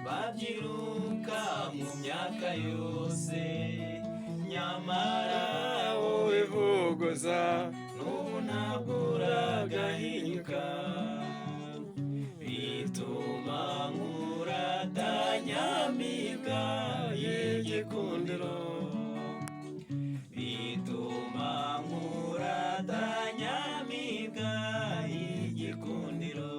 Babyiruka mu myaka yose, nyamara wowe Wowe n'ubu ntabwo uragahinyuka. Bituma nkurata nyamibwa y'igikundiro, bituma nkurata nyamibwa y'igikundiro.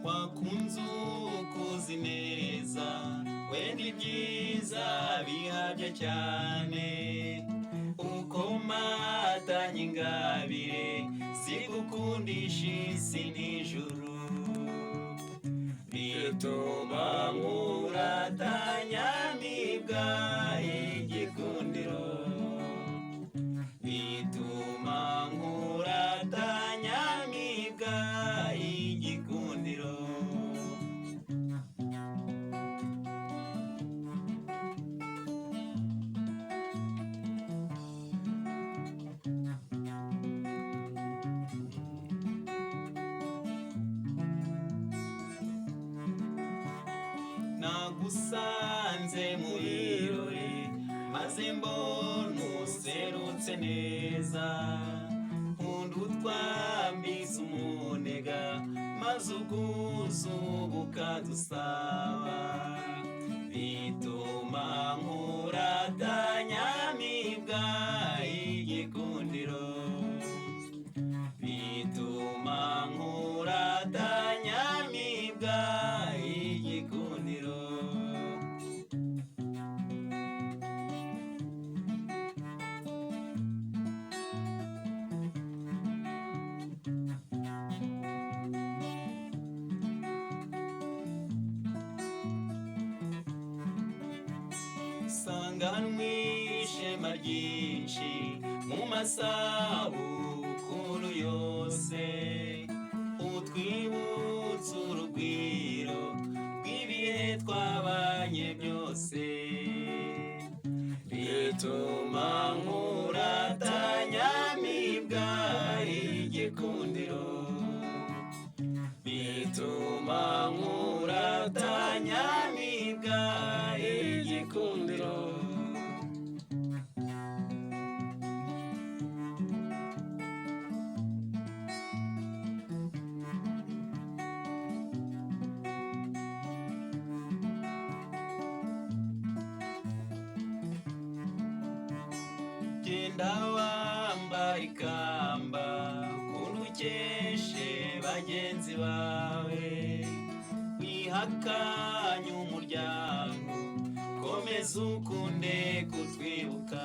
Wakunze ukuzi neza, wenda ibyiza bihabye cyane, ukomatanya ingabire zigukundisha isi n'ijuru. Bituma nkurata nyamibwa y'igikundiro, bituma nkurata nyamibwa y'igikundiro. Nagusanze mu birori, maze mbona userutse neza, nkunda utwambitse umunega, maze ubwuzu bukadusaba. Bituma nkurata nyamibwa y'igikundiro, bituma nkurata nyamibwa y'igikundiro. Sanganwe ishema ryinshi mu masabukuru yose, utwibutsa urugwiro rw'ibihe twabanye byose. Bituma nkurata nyamibwa y'igikundiro, bituma nkurata nyamibwa y'igikundiro. Genda wambaye ikamba, ukuntu ukeshe bagenzi bawe, wihakanye umuryango, komeza ukunde kutwibuka.